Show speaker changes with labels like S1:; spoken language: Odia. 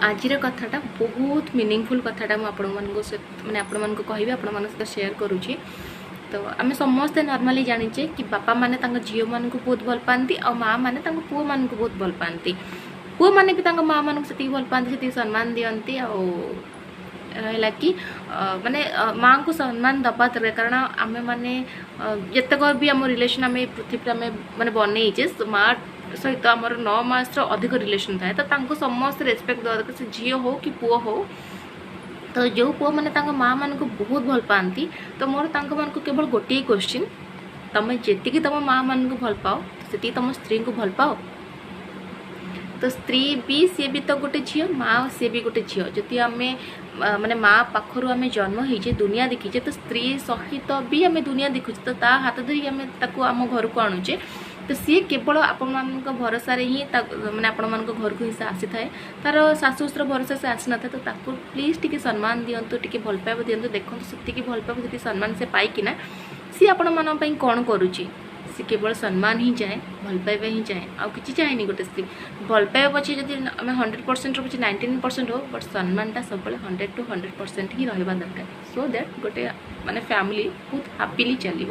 S1: ଆଜିର କଥାଟା ବହୁତ ମିନିଂଫୁଲ୍ କଥାଟା ମୁଁ ଆପଣମାନଙ୍କୁ ସହିତ, ମାନେ ଆପଣମାନଙ୍କୁ କହିବି, ଆପଣମାନଙ୍କ ସହିତ ସେୟାର କରୁଛି। ତ ଆମେ ସମସ୍ତେ ନର୍ମାଲି ଜାଣିଛେ କି ବାପାମାନେ ତାଙ୍କ ଝିଅମାନଙ୍କୁ ବହୁତ ଭଲ ପାଆନ୍ତି ଆଉ ମାଆମାନେ ତାଙ୍କ ପୁଅମାନଙ୍କୁ ବହୁତ ଭଲ ପାଆନ୍ତି। ପୁଅମାନେ ବି ତାଙ୍କ ମାଆମାନଙ୍କୁ ସେତିକି ଭଲ ପାଆନ୍ତି, ସେତିକି ସମ୍ମାନ ଦିଅନ୍ତି। ଆଉ ରହିଲା କି ମାନେ ମାଆଙ୍କୁ ସମ୍ମାନ ଦେବା ଦରକାର, କାରଣ ଆମେମାନେ ଯେତେକ ବି ଆମ ରିଲେସନ୍ ଆମେ ପୃଥିବୀରେ ଆମେ ମାନେ ବନେଇଛେ, ମା ସହିତ ଆମର 9 ମାସର ଅଧିକ ରିଲେସନ୍ ଥାଏ। ତ ତାଙ୍କୁ ସମସ୍ତେ ରେସପେକ୍ଟ ଦେବା ଦରକାର, ସେ ଝିଅ ହଉ କି ପୁଅ ହଉ। ତ ଯେଉଁ ପୁଅମାନେ ତାଙ୍କ ମାଆମାନଙ୍କୁ ବହୁତ ଭଲ ପାଆନ୍ତି, ତ ମୋର ତାଙ୍କମାନଙ୍କୁ କେବଳ ଗୋଟିଏ କୋଶ୍ଚିନ୍: ତମେ ଯେତିକି ତମ ମାଆମାନଙ୍କୁ ଭଲ ପାଅ, ସେତିକି ତମ ସ୍ତ୍ରୀଙ୍କୁ ଭଲ ପାଅ? ତ ସ୍ତ୍ରୀ ବି, ସିଏ ବି ତ ଗୋଟେ ଝିଅ, ମା ସିଏ ବି ଗୋଟେ ଝିଅ। ଯଦି ଆମେ ମାନେ ମା ପାଖରୁ ଆମେ ଜନ୍ମ ହେଇଛେ, ଦୁନିଆ ଦେଖିଛେ, ତ ସ୍ତ୍ରୀ ସହିତ ବି ଆମେ ଦୁନିଆ ଦେଖୁଛେ। ତ ତା ହାତ ଧରିକି ଆମେ ତାକୁ ଆମ ଘରକୁ ଆଣୁଛେ। ତ ସିଏ କେବଳ ଆପଣମାନଙ୍କ ଭରସାରେ ହିଁ ତା ମାନେ ଆପଣମାନଙ୍କ ଘରକୁ ହିଁ ସେ ଆସିଥାଏ। ତାର ଶାଶୁ ଶ୍ୱଶୁର ଭରସା ସେ ଆସିନଥାଏ। ତ ତାକୁ ପ୍ଲିଜ୍ ଟିକେ ସମ୍ମାନ ଦିଅନ୍ତୁ, ଟିକେ ଭଲ ପାଇବା ଦିଅନ୍ତୁ। ଦେଖନ୍ତୁ, ସେତିକି ଭଲ ପାଇବା, ସେତିକି ସମ୍ମାନ ସେ ପାଇକିନା ସିଏ ଆପଣମାନଙ୍କ ପାଇଁ କ'ଣ କରୁଛି। ସେ କେବଳ ସମ୍ମାନ ହିଁ ଚାହେଁ, ଭଲ ପାଇବା ହିଁ ଚାହେଁ, ଆଉ କିଛି ଚାହେଁନି ଗୋଟେ ସ୍ତ୍ରୀ। ଭଲ ପାଇବା ପଛେ ଯଦି ଆମେ 100%ର ପଛେ 99% ହଉ, ବଟ୍ ସମ୍ମାନଟା ସବୁବେଳେ 100 ଟୁ 100% ହିଁ ରହିବା ଦରକାର, ସୋ that ଗୋଟେ ମାନେ ଫ୍ୟାମିଲି ବହୁତ ହାପିଲି ଚାଲିବ।